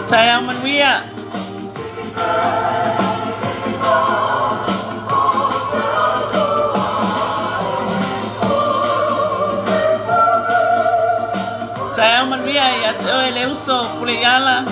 Taeao manuia. Taeao manuia ia te oe le uso pule iala.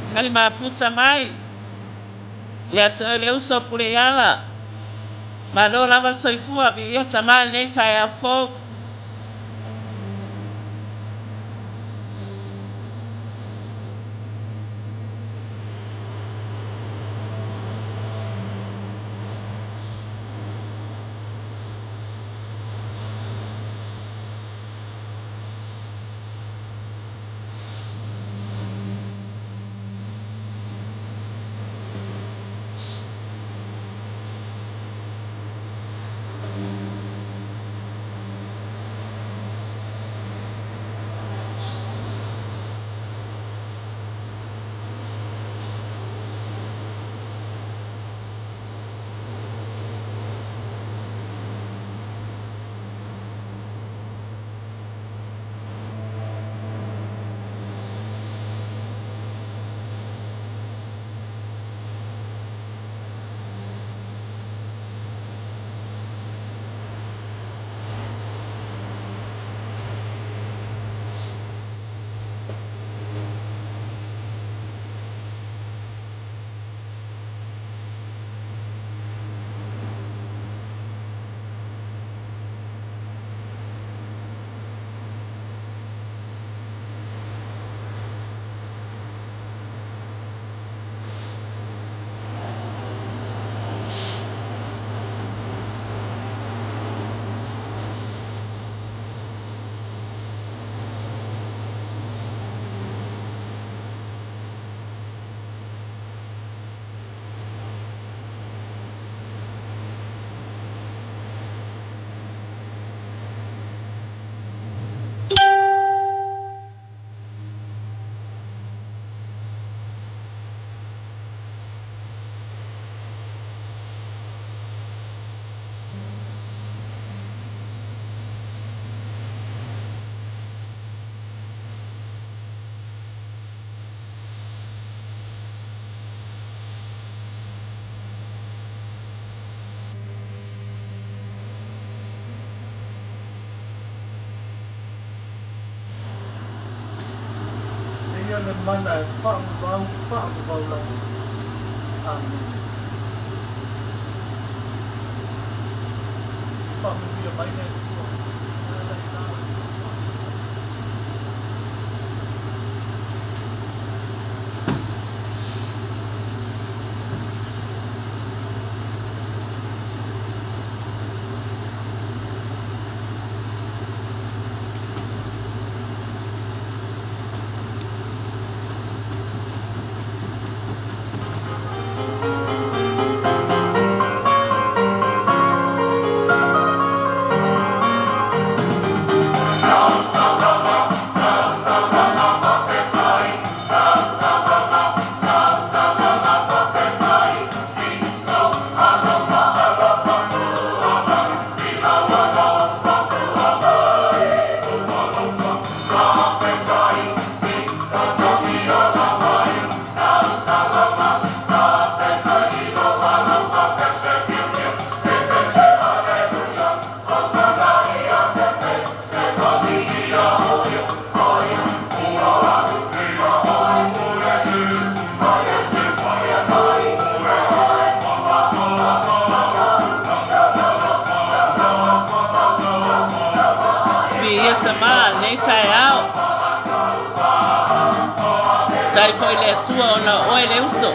Tali mafuta mai ia te oe le uso Puleiala. Malo lava le soifua, viia Tama i lenei taeao fou. E ia le mana e faavavau faavavau lava. Amene. Faamanuia mai le Atua. Viia Tama i lenei taeao. Faafetai foi i le Atua ona o oe le uso.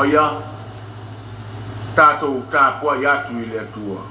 Paia, tatou tapuai atu i le Atua.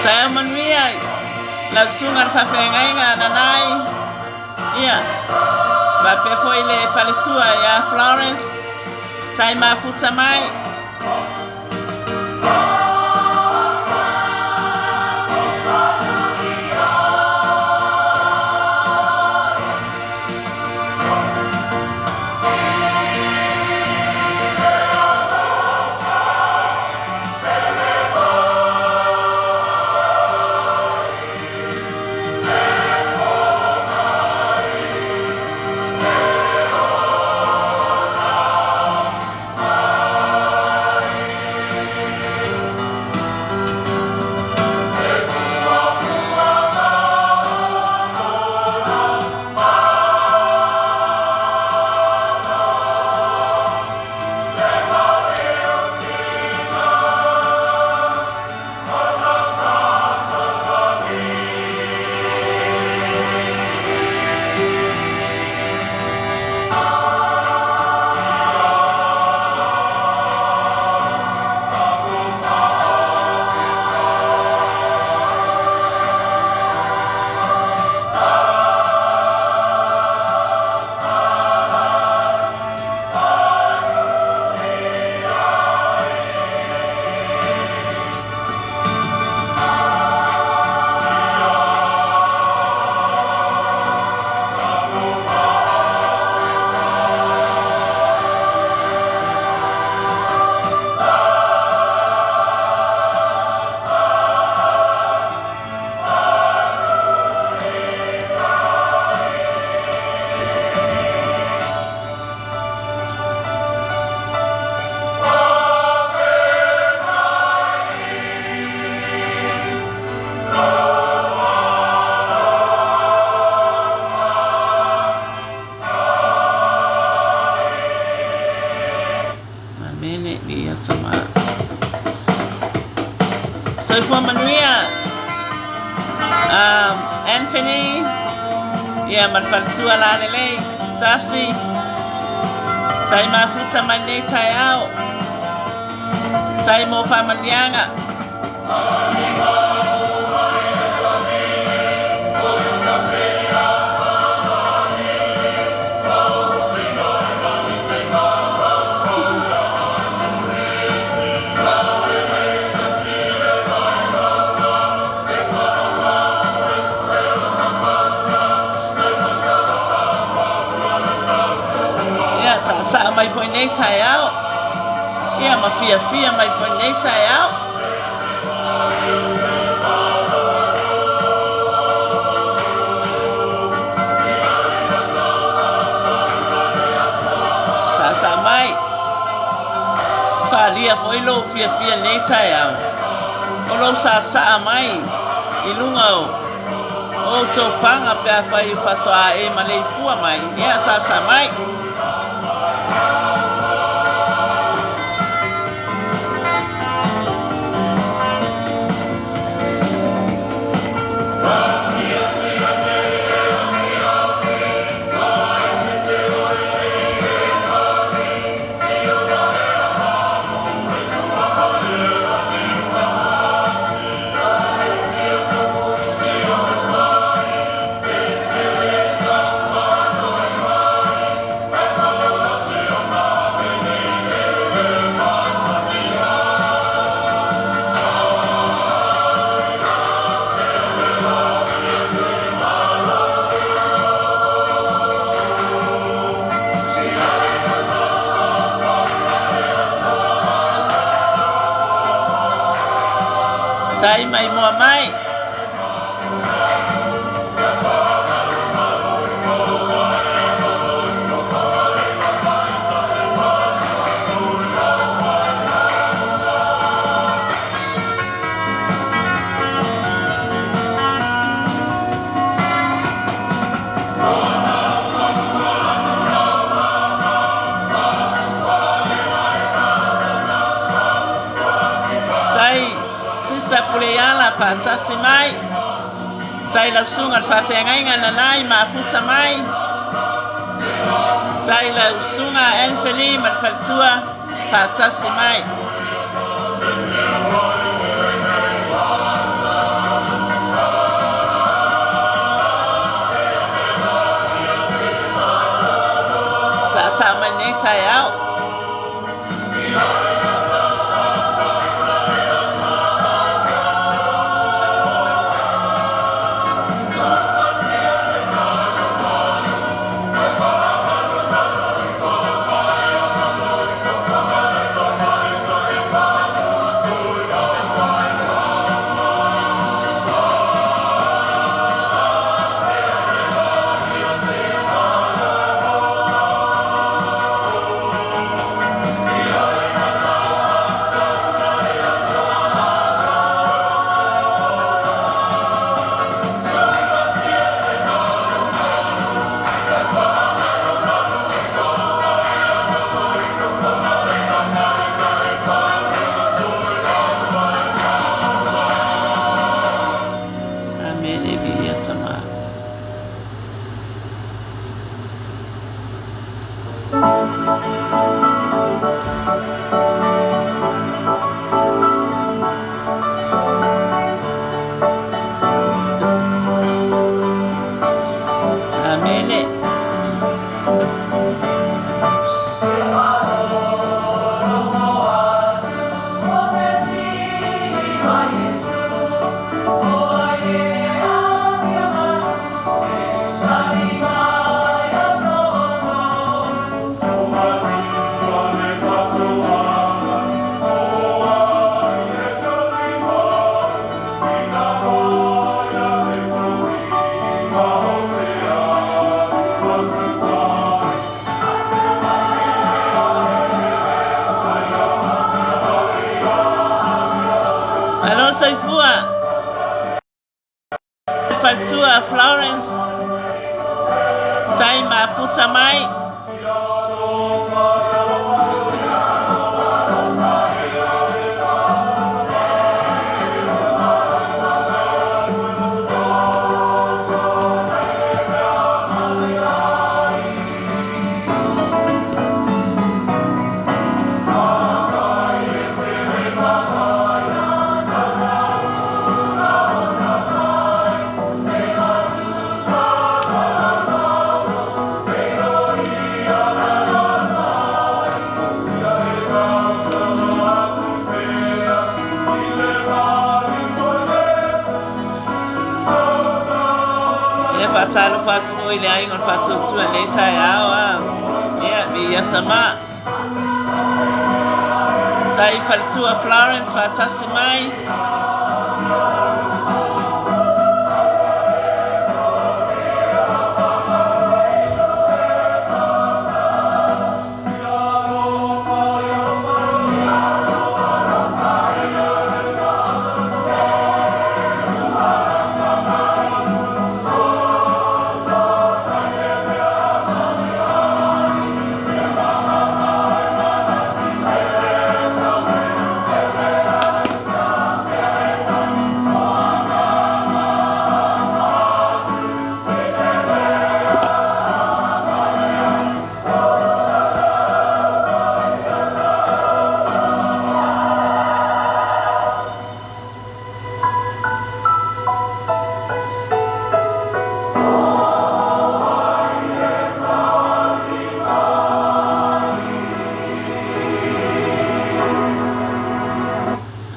Taeao manuia lau susuga le faafeagaiga Nanai, ia, faapea foi le faletua ia Florence, tai mafuta mai. Amene, viia le Tama. Soifua manuia. Um, Anthony, ia ma le faletua lalelei, tasi, tai mafuta mai nei taeao, tai mō whamanianga. Ia, saasaa mai foi nei taeao. Ia, ma fiafia mai foi nei taeao. Saasaa mai. Faaalia foi lou fiafia i lenei taeao, o lou saasaa mai i luga o outou faga pe afai faatoa e maleifua mai. Ia, saasaa mai. Tai mai moa mai. Tai Sister Puleala faatasi mai. Tai lau susuga le faafeagaiga Nanai Mafuta mai. Tai lau susuga Anthony ma le faletua faatasi mai. Saasaa mai nei taeao. Amene viia Tama. Amene. Malo soifua. Faletua Florence. Tai mafuta mai. Faatalofa atu foi i le aiga o le Faatuatua i lenei taeao a. Ia, viia Tama. Tai faletua Florence faatasi mai.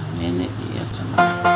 Amene, viia Tama.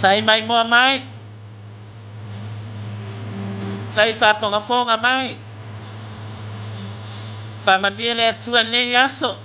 Tai maimoa mai. Tai faafogafoga mai. Faamanuia le Atua i lenei aso.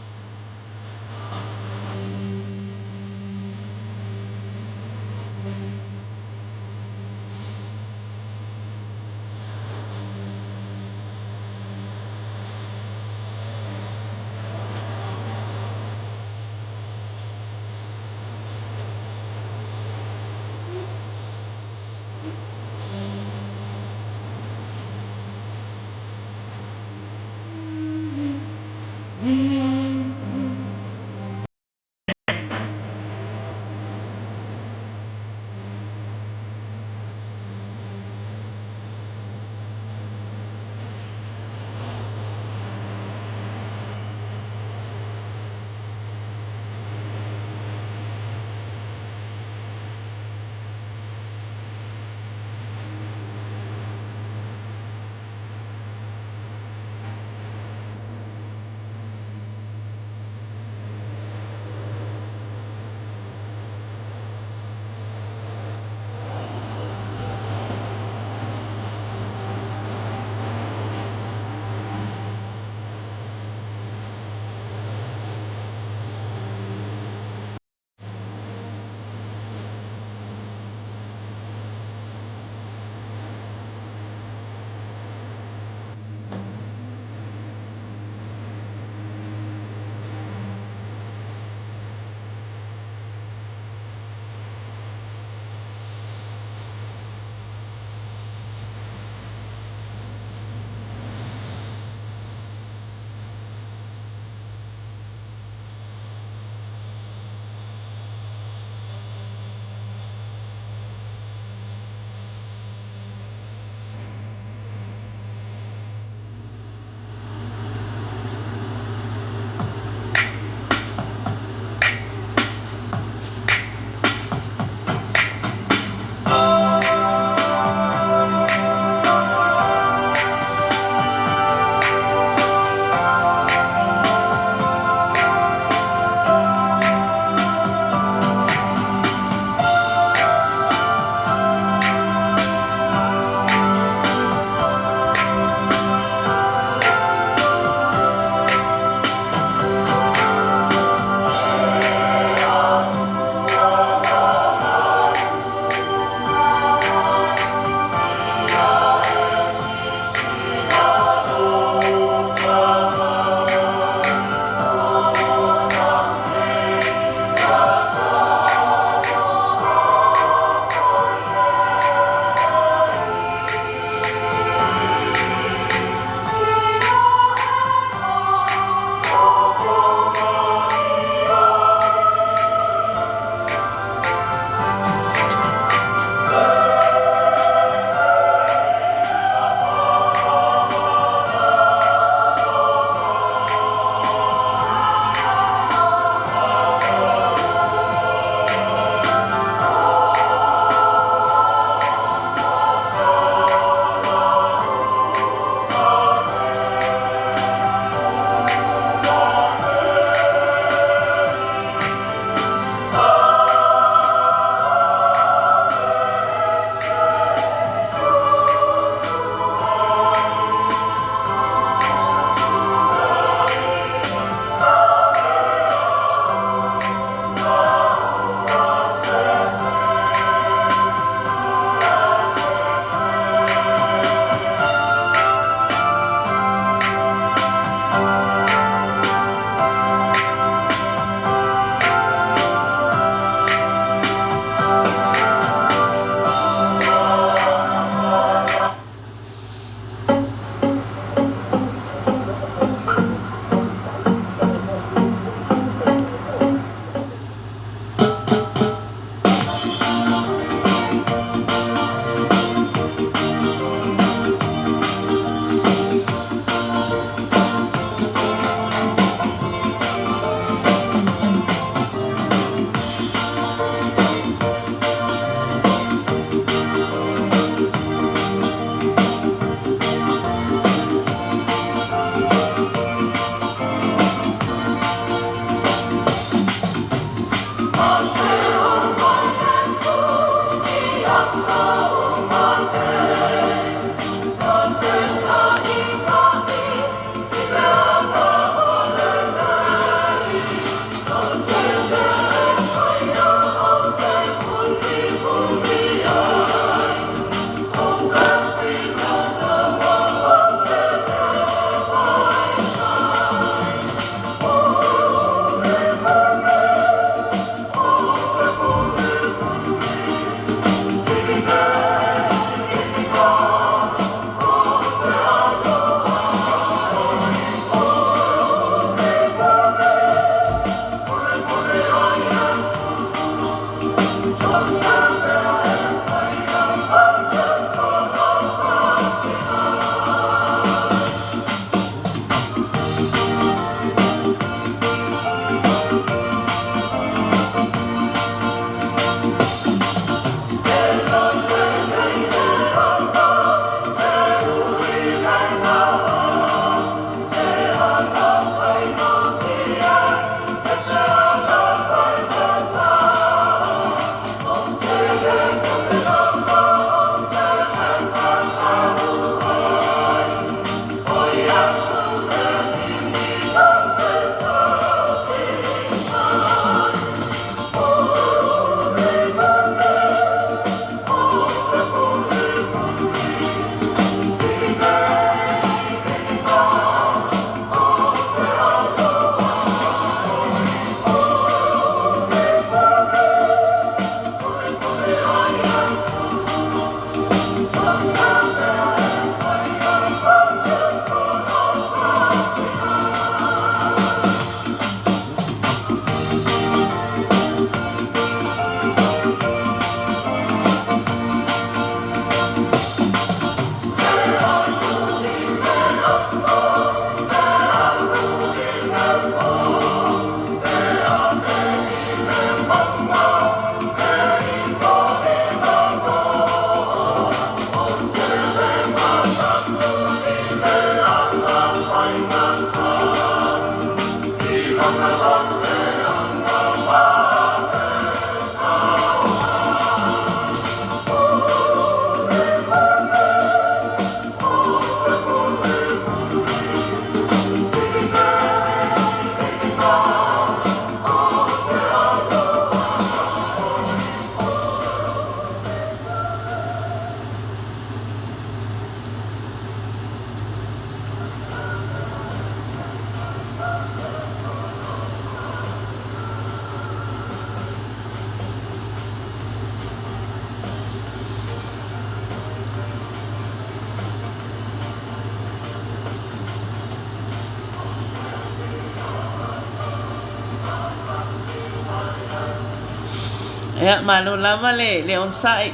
Ia, malo lava le, le onosai.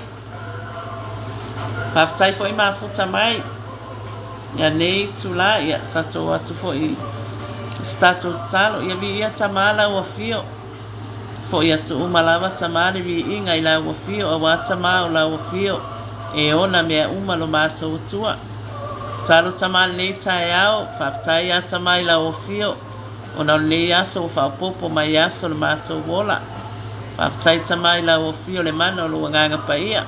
Faafetai foi mafuta mai. Ia nei itula, ia tatou o atu foi i se tatou tatalo. Ia viia Tama lau afio. Foi atu uma lava Tama le viiga i lau afio auā Tama o lau afio e ona mea uma lo matou Atua. Talo Tama lenei taeao, faafetai ia Tama i lau afio ona o lenei aso ua faaopoopo mai aso le matou ola. Faafetai Tama i lau afio le mana o lou Agaga Paia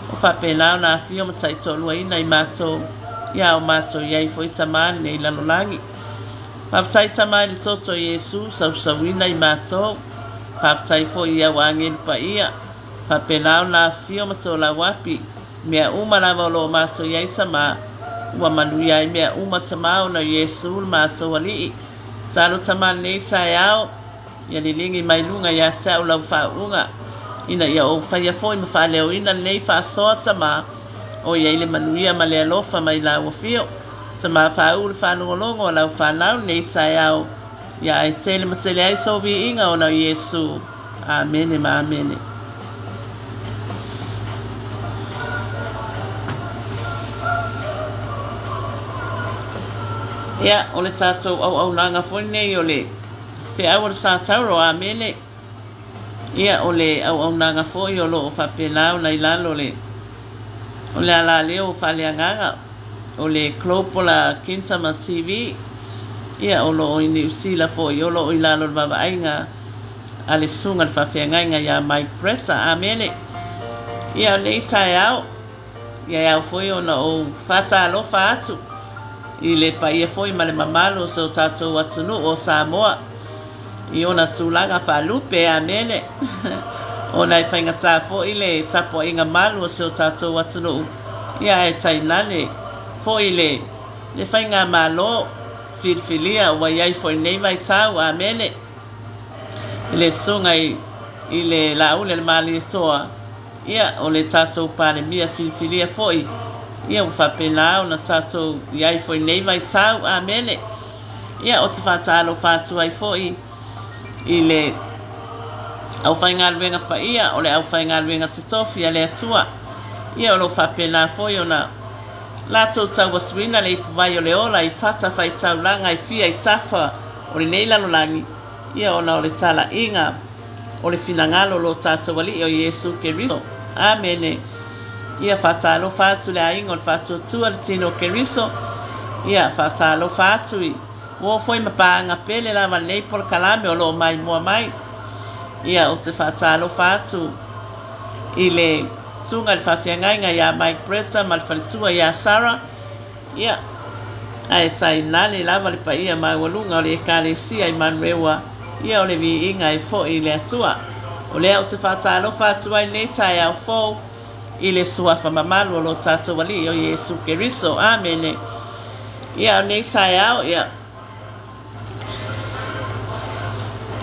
ua faapena ona afio ma taitoaluaina i matou ia o matou i ai foi Tama lenei lalolagi. Faafetai Tama i le toto o Iesu sausauina i matou. Faafetai foi i au agelu paia faapena ona afifio ma tolau api mea uma lava o lo o matou i ai Tama ua manuia ai mea uma Tama ona o Iesu le matou Alii. Talo Tama lenei taeao. Ia liligi mai luga ia te au lau faauuga, ina ia ou faia foi ma faaleoina lenei faasoa tama, o i ai le manuia ma le alofa mai lau afio. Tama faauu le faalogologo a lau fanau lenei taeao, ia ae tele ma tele ai sou viiga ona o Iesu. Amene ma amene. Ia, o le tatou auaunaga foi lenei o le Feau o le Sa Tauro, Amene. Ia, o le auaunaga foi o lo o faapena ona i lalo o le, o le alaleo faaleagaga o le Global Kintama TV. Ia, o lo o i Niu Sila foi, o lo o i lalo o le vaavaaiga a le Susuga i le Faafeagaiga ia Mike Bretta. Amene. Ia, o lenei taeao, Ia e ao foi ona ou faatalofa atu i le paia foi ma le mamalu o so tatou atunuu o Samoa i ona tulaga faalupe. Amene. Ona e faigata foi le tapuaiga malu o si o tatou atunuu, ia ae tainane foi le le faigamalo filifilia ua i ai foi i lenei vaitau. Amene. I le susuga i i le Laauli a le Malietoa, Ia, o le tatou Palemia filifilia foi, ia ua faapena ona tatou i ai foi i lenei vaitau. Amene. Ia, ou te faatalofa atu ai foi i le Aufaigaluega paia, o le aufaigaluega totofi a le Atua, ia o lo o faapena foi ona latou tauasuina le ipuvai o le ola i fatafaitaulaga e fia i tafa o lenei lalolagi, ia ona o le talaiga o le finagalo o lo tatou Alii o Iesu Keriso. Amene. Ia faatalofa atu le aiga o le Faatuatua le Tino o Keriso. Ia faatalofa atu i uo foi ma paaga pele lava lenei polokalame o lo o maimoa mai. Ia ou te faatalofa atu i le susuga i le faafeagaiga ia Mike Bretta ma le faletua ia Sarah. Ia, ae tainane lava le paia maualuga o le Ekalesia i Manurewa, ia o le viiga e foi i le Atua. O lea ou te faatalofa atu ai lenei taeao fou i le Suafa mamalu o lo tatou Alii o Iesu Keriso. Amene. Ia, o lenei taeao, ia,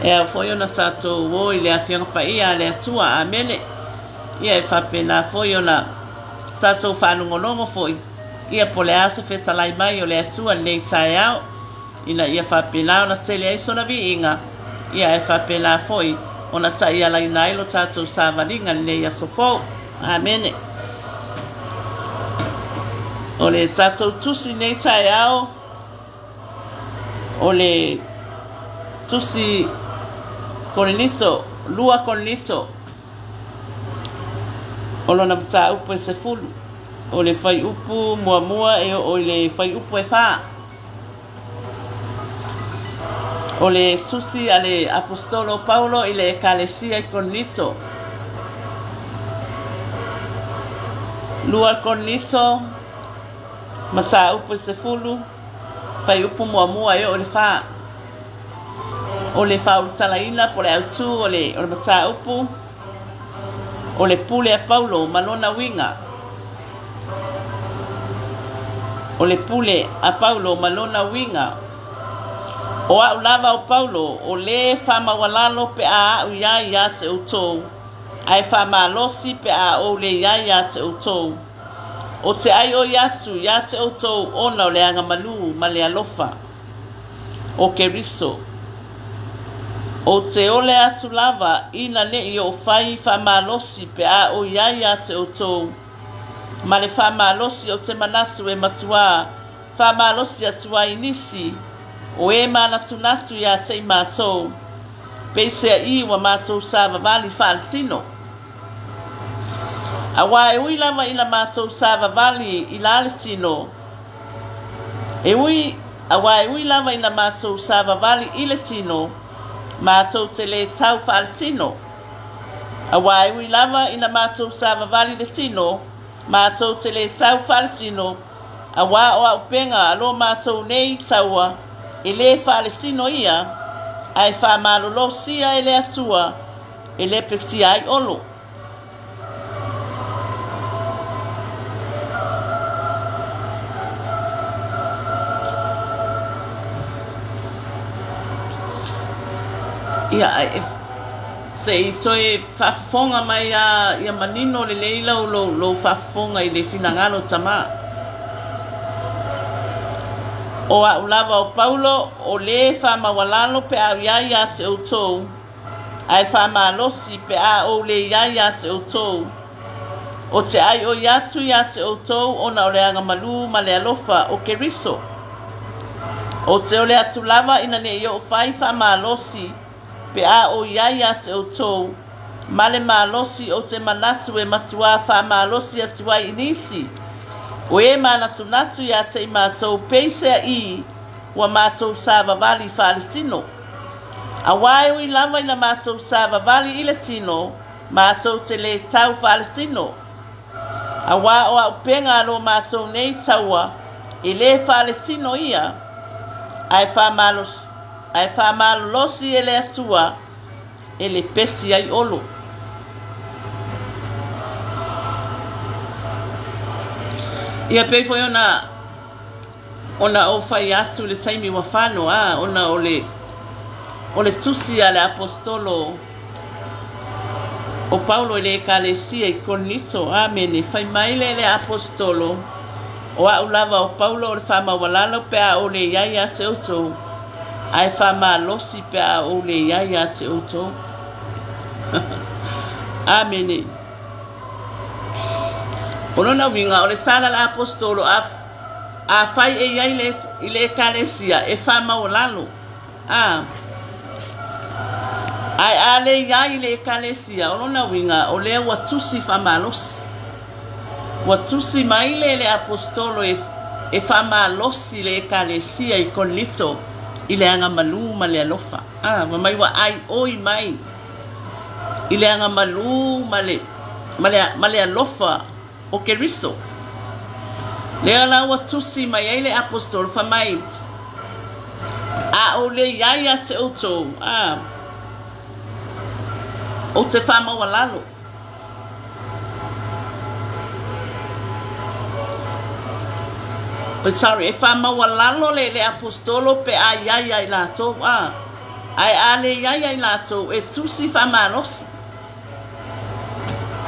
e ao foi ona tatou o i le Afioga Paia a le Atua. Amene. Ia, e faapena foi ona tatou faalogologo foi, ia po o le a se fetalai mai o le Atua i lenei taeao, ina ia faapena ona tele ai sona viiga, ia ae faapena foi ona taialaina ai lo tatou savaliga i lenei aso fou. Amene. O le tatou tusi i lenei taeao, O le Tusi Korinito, 2 Korinito, o lona mataupu e 10, o le fuaiupu muamua e oo i le fuaiupu e 4. O le tusi a le Aposetolo Paulo i le Ekalesia i Korinito. 2 Korinito, mataupu e 10, Fuaiupu muamua e oo i le fa. O le faaulutalaina po o le autu o le, o le mataupu, o le pule a Paulo ma lona uiga. O le pule a Paulo ma lona uiga. O au lava o Paulo, o lē faamaualalo pe a au i ai ia te outou, ae faamalosi pe a ou le i ai ia te outou. Ou te ʻaiʻoi atu iā te ʻoutou ona o le agamalū ma le alofa o Keriso. Ou te ole atu lava ina neʻi oʻu fai faamalosi pe a ou i ai iā te ʻoutou, ma le faamalosi ou te manatu e matuā faamalosi atu ai i nisi o e manatunatu iā te i mātou, peiseaʻi ua mātou savavali faaletino. Auā e ui lava ina mātou savavali i la le tino, e ui, auā e ui lava ina mātou savavali i le tino, mātou te lē tau faaletino. Auā e ui lava ina mātou savavali le tino, mātou te lē tau faaletino, auā o aupenga a lo mātou nei taua e lē faaletino ia, ae faamalolosia e le Atua e lepetia ai Olo. Ia, e, se i toe faafofoga mai a ia manino lelei lau lou, lou faafofoga i le finagalo Tamā. O au lava o Paulo, o lē faamaualalo pe a au i ai ia te outou, Ae faamalosi pe a ou le i ai ia te outou. O te ʻaiʻoi atu iā te ʻoutou ona o le agamalū ma le alofa o Keriso. Ou te ole atu lava ina ne i oʻu fai faamalosi pe a ou i ai iā te ʻoutou, ma le malosi ou te manatu e matuā faamalosi atu ai i nisi o e manatunatu iā te i mātou peiseaʻī ua mātou savavali faaletino. Auā e ui lava ina mātou savavali i le tino, mātou te lē tau faaletino. Auā o aupenga a lo mātou nei taua e lē faaletino ia, ae ae faamalolosi e le Atua e lepeti ai olo. Ia pei foi ona Ona ou fai atu i le taimi ua fano, a, ona o le, o le tusi a le Aposetolo o Paulo i le Ekalesia i Korinito, Amene, fai mai le le Aposetolo, O au lava o Paulo o le faamaualalo pe a ou le i ai ia te outou, ae faamalosi pe a ou le i ai ia te outou. Amene. O lona uiga, o le tala a le Aposetolo, a, afai e i ai le, i le Ekalesia e faamaualalo, a, ae a le i ai i le Ekalesia, o lona uiga, o lea ua tusi faamalosi. Ua tusi mai le le Aposetolo e, e faamalosi le Ekalesia i Korinito i le agamalu ma le alofa. A, fai mai ua aioi mai i le agamalu ma le, ma le, ma le alofa o Keriso. Lea la ua tusi mai ai le Aposetolo, fai mai, A ou le i ai ia te outou, a, ou te faamaualalo. Oh, sorry, e faamaualalo le, le Aposetolo pe a i ai ia i latou, a, ae a le i ai ia i latou, e tusi faamalosi.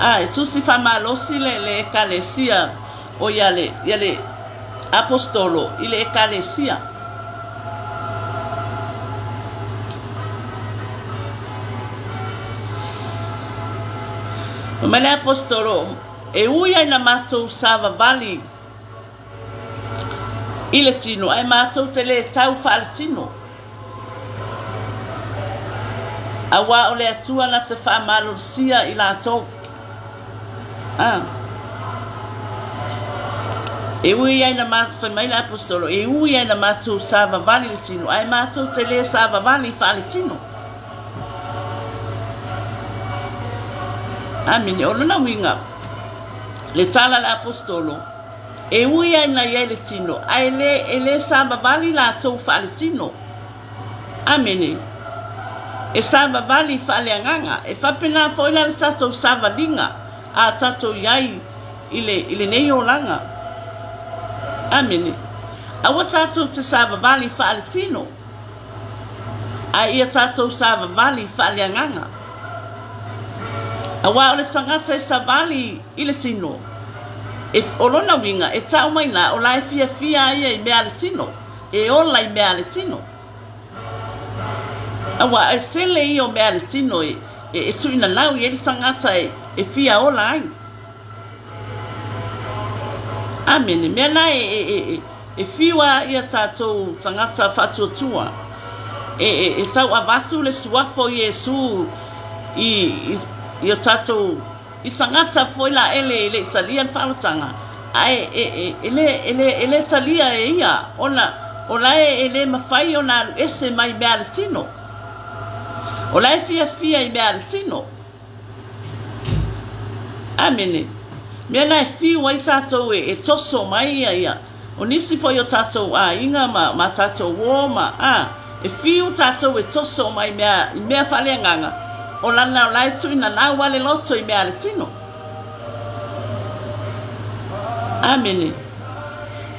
A, e tusi faamalosi le, le Ekalesia, o ia le, ia le Aposetolo i le Ekalesia. Fai mai le Aposetolo, E ui ai na matou savavali i le tino, ae matou te le tau faaletino. Auā o le Atua na te faamalolosia i latou. A. E ui ai na matou, fai mai le Aposetolo, e ui ai na matou savavali i le tino, ae matou te le savavali faaletino. Amene. O lona uiga, le tala a le Aposetolo, e ui ai na i ai le tino, ae le, e le savavali latou faaletino. Amene. E savavali faaleagaga. E faapena foi la le tatou savaliga a tatou i ai i le, i lenei olaga. Amene. Aua tatou te savavali faaletino, ae ia tatou savavali faaleagaga. Aua o le tagata e savali i le tino, e, o lona uiga, e tau mai la, o la e fiafia ai ia i mea a le tino. E ola i mea a le tino. Aua e tele ia o mea a le tino e, e, e tuuinalau i ai le tagata e, e fia ola ai. Amene. Mea la e, e, e, e, e fiu a ia tātou tagata faatuatua e, e, e tau avatu le suafa o Iesu i, i, i o tātou I tagata foi la ele e le i talia le faaolataga, ae e, e, e le, e le, e le talia e ia, ona o la e, e le mafai ona alu ese mai mea a le tino. O la e fiafia i mea a le tino. Amene. Mea la e fiu ai tatou e, e toso mai ia, ia, O nisi foi o tatou aiga ma ma tatou uo ma, a, e fiu tatou e toso mai mea i mea faaleagaga, o lana o la e tuuina lau a le loto i mea a le tino. Amene.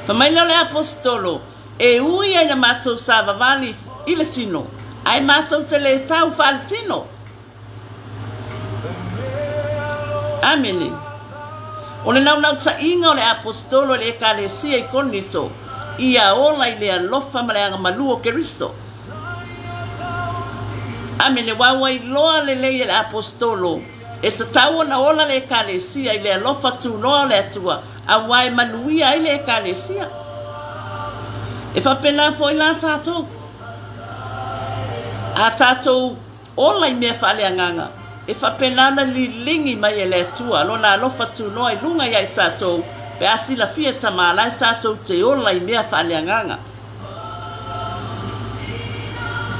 Fai mai lea o le Aposetolo, E ui ai la matou savavali i le tino, ae matou te le tau faaletino. Amene. O le naunautaiga o le Aposetolo i le Ekalesia i Korinito, ia ola i le alofa ma le agamalu o Keriso. Amene. Aua ua iloa lelei e le Aposetolo, e tatau ona ola le Ekalesia i le alofa tunoa o le Atua, aua e manuia ai le Ekalesia. E faapena foi la tatou. A tatou Ola i mea faaleagaga, e faapena ona liligi mai e le Atua Lona alofa tunoa i luga ia i tatou, pe a silafia e Tama la e tatou te ola i mea faaleagaga.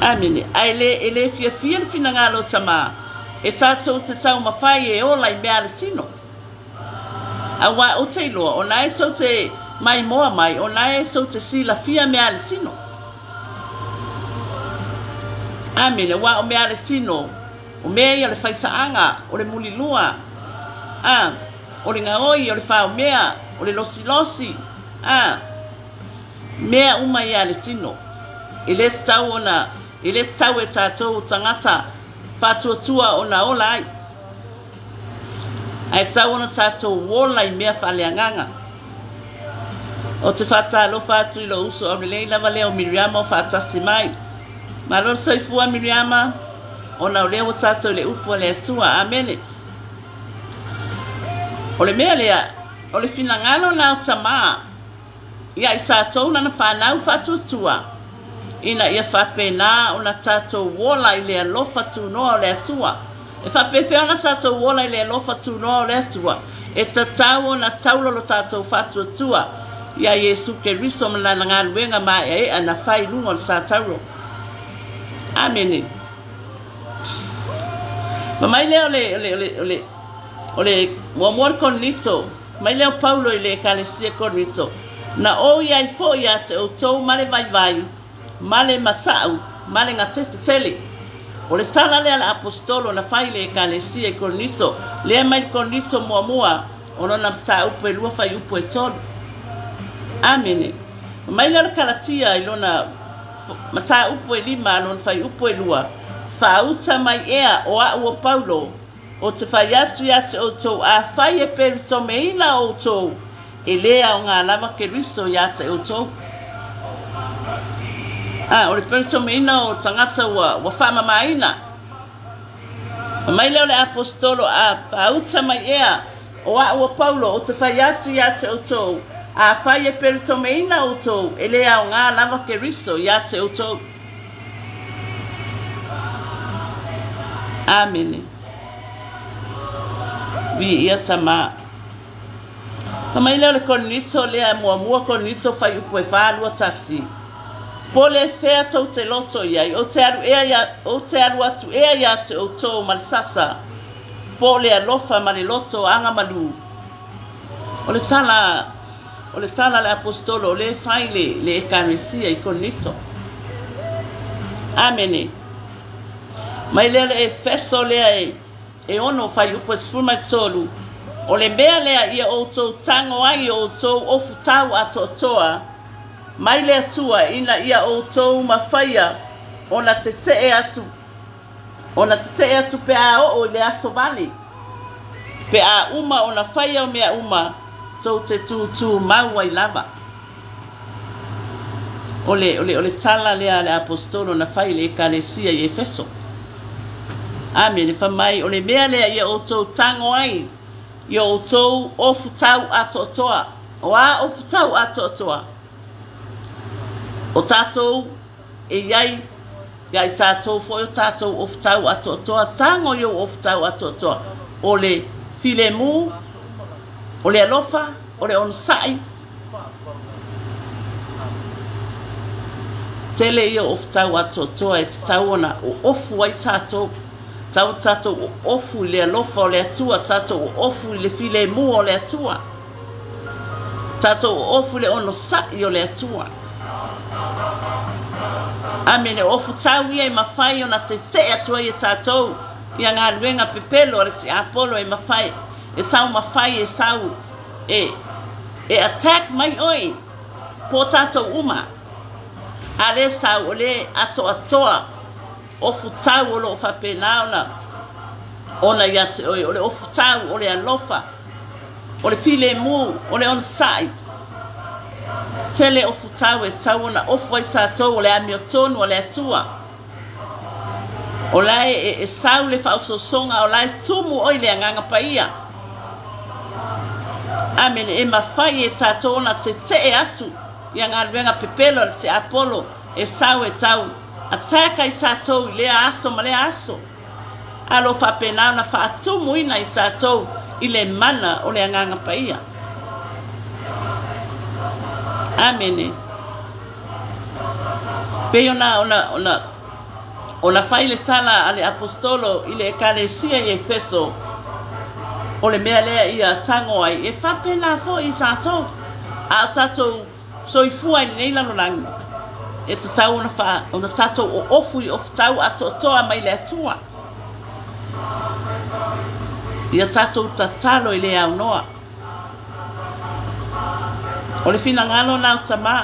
Amene. Ae le, e le fiafia le finagalo o Tama, e tatou te taumafai e ola i mea a le tino. Aua ou te iloa, o na e tou te maimoa mai, o na e tou te silafia mea a le tino. Amene. Aua o mea a le tino, o mea ia o le faitaaga, o le mulilua, a, o le gaoi, o le faomea, o le losilosi, a, mea uma ia a le tino. E le tatau ona, e le tatau e tatou o tagata faatuatua ona ola ai. Ae tatau ona tatou ola i mea faaleagaga. Ou te faatalofa atu i lou uso aulelei lava lea o Miriama o faatasi mai. Malo le soifua Miriama. Ona o lea ua tatou i le upu a le Atua. Amene. O le mea lea, o le finagalo la o Tamā ia i tatou lana fanau faatuatua, ina ia faapena ona tatou ola i le alofa tunoa o le Atua. E faapefea ona tatou ola i le alofa tunoa o le Atua? E tatau ona taula lo tatou faatuatua iā Iesu Keriso ma Lana galuega maeaea na fai i luga o le satauro. Amene. Fai mai lea o le, o le, o le, o le, o le muamua o le Korinito, mai lea o Paulo i le Ekalesia Korinito, Na ou i ai foi ia te outou ma le vaivai, ma le mataʻu, ma le gatete tele. O le tala lea a le Aposetolo na fai i le Ekalesia i Korinito, lea mai le Korinito muamua, o lona mataupu e lua fuaiupu e tolu. Amene. Fai mai lea o le Kalatia i lona mataupu e lima lona fuaiupu e lua, Faauta mai ea o aʻu o Paulo, ou te fai atu ia te outou, afai e perutomeina outou, e lē aogā lava Keriso iā te outou. A, o le perutomeina o tagata ua, ua faamamaina. Fai mai lea o le Aposetolo, A faauta mai ea o aʻu o Paulo, ou te fai atu iā te outou, afai e perutomeina outou, e lē aogā lava Keriso iā te outou. Āmene. Viia Tamā. Fai mai lea o le Korinito lea muamua Korinito fuaiupu e 4, 2, 1. Po le fea tou te loto i ai, ou te alu ea ia, ou te alu atu ea ia te outou ma le sasa, po o le alofa ma le loto agamalu. O le tala, o le tala a le Aposetolo o lea e fai le, le Ekalesia i Korinito. Amene. Mai lea o le Efeso lea e E ono fuaiupu e 13, O le mea lea ia outou tago ai i o outou ofutau atoatoa mai le Atua ina ia outou mafaia ona tetee atu ona tetee atu pe a oo i le aso vale, pe a uma ona faia o mea uma tou te tūtū mau ai lava. O le, o le, o le tala lea a le Aposetolo na fai i le Ekalesia i Efeso. Amene. Fai mai, o le mea lea ia outou tago ai i o outou ofutau atoatoa. O a ofutau atoatoa? O tatou e i ai ia i tatou foi o tatou ofutau atoatoa, tago i ou ofutau atoatoa. O le filemu, o le alofa, o le onosai, Tele ia o ofutau atoatoa e tatau ona oofu ai tatou. Tatau ona tatou oofu i le alofa o le Atua, tatou oofu i le filemu o le Atua, tatou oofu i le onosai o le Atua. Amene. O ofutau ia e mafai ona tetee atu ai e tatou ia galuega pepelo a le tiapolo e mafai e taumafai e sau e e attack mai oe po o tatou uma a le sau o le atoatoa ofutau o lo o faapena ona ona ia te oe o le ofutau o le alofa o le filemu o le onosai tele ofutau e tau ona ofu ai tatou o le amiotonu a le Atua. O la e, e sau le faaosoosoga, o la e tumu oe i le Agaga Paia. Amene. E mafai e tatou ona tetee atu ia galuega pepelo a le tiapolo e sau e tau attack ai tatou i lea aso ma lea aso. A lo faapena ona faatumuina i tatou i le mana o le Agaga Paia. Amene. Pei ona, ona, ona, ona fai le tala a le Aposetolo i le Ekalesia i Efeso, o le mea lea ia tago ai, e faapena foi i tatou, a o tatou soifua i lenei lalolagi, e tatau ona, fa, ona tatou oofu i ofutau atoatoa mai le Atua. Ia tatou tatalo i le aunoa. O le finagalo na o Tamā.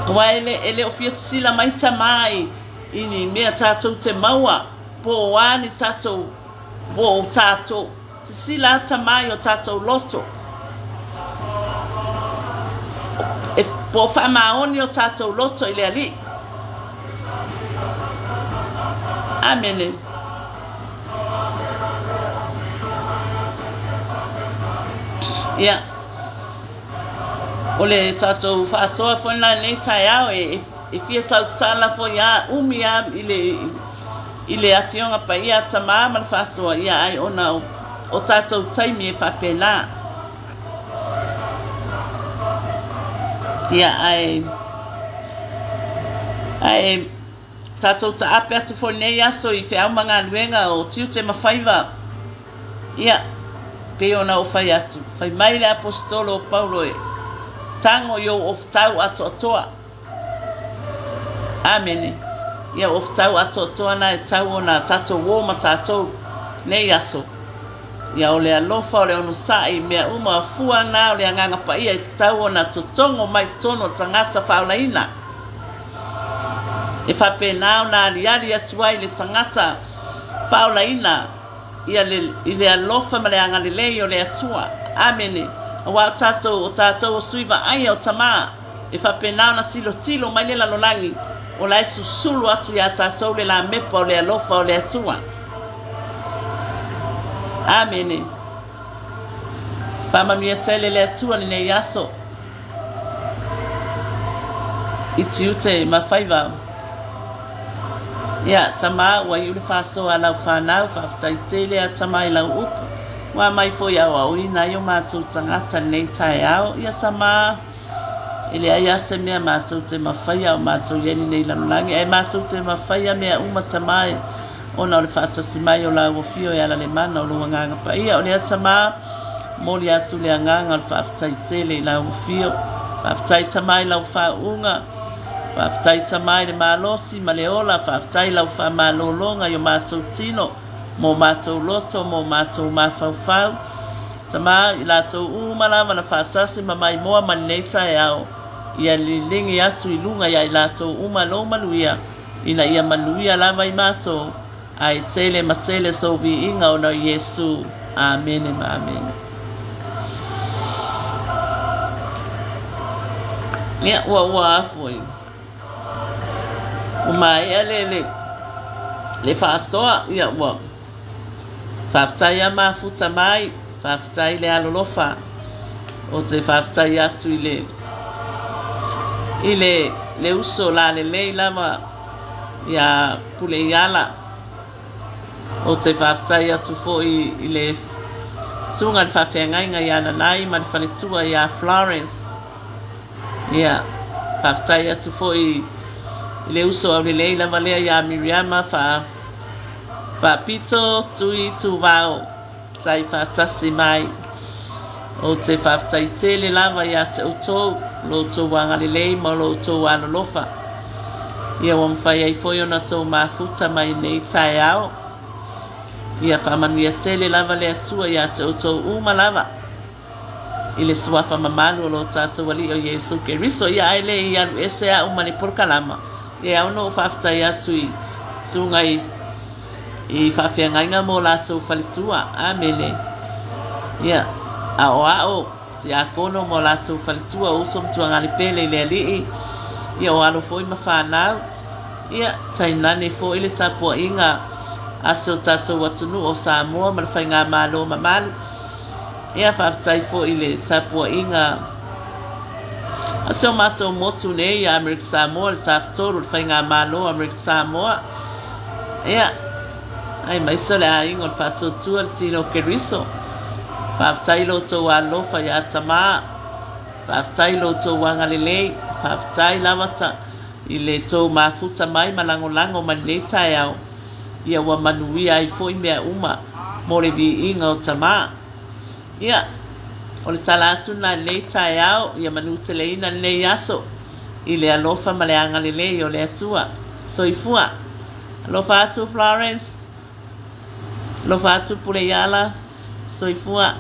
Aua e le, e le o fia sisila mai Tamā i, i ni mea tatou te maua, po o a ni tatou, po o tatou. Sisila a Tamā i o tatou loto. E, po o faamaoni o tatou loto i le Alii. Amene. Ia, o le tatou faasoa foi lena i lenei taeao e, e fia tautala foi a umi a i le, i le Afioga Paia a Tamā ma le faasoa, ia ai ona o, o tatou taimi e faapena. Ia, ae, ae tatou taape atu foi lenei aso i feau ma galuega o tiute ma faiva. Ia, pei ona ou fai atu, fai mai le Aposetolo o Paulo e, Tago i ou ofutau atoatoa. Amene. Ia, o ofutau atoatoa na e tau ona tatou o ma tatou nei aso. Ia, o le alofa, o le onosai, mea uma, o fua na o le Agaga Paia e tatau ona totogo mai totonu o le tagata faaolaina. E faapena ona aliali atu ai le tagata faaolaina ia le, i le alofa ma le agalelei o le Atua. Amene. Aua o tatou, o tatou o sui vaaia o Tamā, e faapena ona tilotilo mai le lalolagi, o la e susulu atu iā tatou le lamepa o le alofa o le Atua. Amene. Faamanuia tele le Atua lenei aso. I tiute ma faiva. Ia, Tamā, ua iu le faasoa a lau fanau, faafetai tele a Tamā i lau upu. Ua mai foi e aoaoina ai o matou tagata lenei taeao. Ia, Tamā, e leai a se mea matou te mafaia a o matou i ai lenei lalolagi, ae matou te mafaia mea uma, Tamā, e ona o le faatasi mai o lau Afio e ala le mana o lou Agaga Paia. O lea Tamā, momoli atu le agaga o le faafetai tele i lau Afio. Faafetai Tamā i lau faauuga. Faafetai Tamā i le malosi ma le ola. Faafetai i lau faamalologa i o matou tino, mō matou loto, mō matou mafaufau. Tamā, i latou uma lava na faatasi ma maimoa ma lenei taeao, ia liligi atu i luga ia i latou uma lou manuia, ina ia manuia lava i matou, ae tele ma tele sou viiga ona o Iesu. Amene ma amene. Ia, ua ua a foi. Ua maea le, le, le faasoa, ia ua faafetai a mafuta mai, faafetai le alolofa. O te faafetai atu i le, i le, le uso lalelei lava ia Puleiala. O te faafetai atu foi i le susuga i le faafeagaiga ia Nanai ma le faletua ia Florence. Ia, faafetai atu foi i le uso aulelei lava lea ia Miriama fa, Faapito Tui Tuvao. Tai faatasi mai. Ou te faafetai tele lava ia te outou, lo outou agalelei ma lo outou alolofa. Ia ua mafai ai foi ona tou mafuta mai nei taeao. Ia faamanuia tele lava le Atua ia te outou uma lava. I le suafa mamalu o lo tatou Alii o Iesu Keriso. Ia ae le i alu ese au ma le polokalama, ia e ao ona ou faafetai atu i susuga i i faafeagaiga mo latou faletua. Amene. Ia, aoao, tiakono mo latou faletua, o uso ma tuagale pele i le Alii, ia o alo foi ma fanau. Ia, tainane foi le tapuaiga a si o tatou atunuu o Samoa ma le faigamalo mamalu. Ia, faafetai foi i le tapuaiga a si o matou motu nei ia Amerika Samoa, le Tafatolu, le Faigamalo Amerika Samoa. Ia, aemaise o le aiga o le Faatuatua, le Tino o Keriso. Faafetai i lo outou alofa ia Tamā. Faafetai i lo outou agalelei. Faafetai lava ta i le tou mafuta mai ma lagolago mai lenei taeao. Ia ua manuia ai foi mea uma mo le viiga o Tamā. Ia, o le tala atu lena i lenei taeao, ia manuteleina lenei aso i le alofa ma le agalelei o le Atua. Soifua. Alofa atu Florence. Alofa atu Puleiala. Soifua.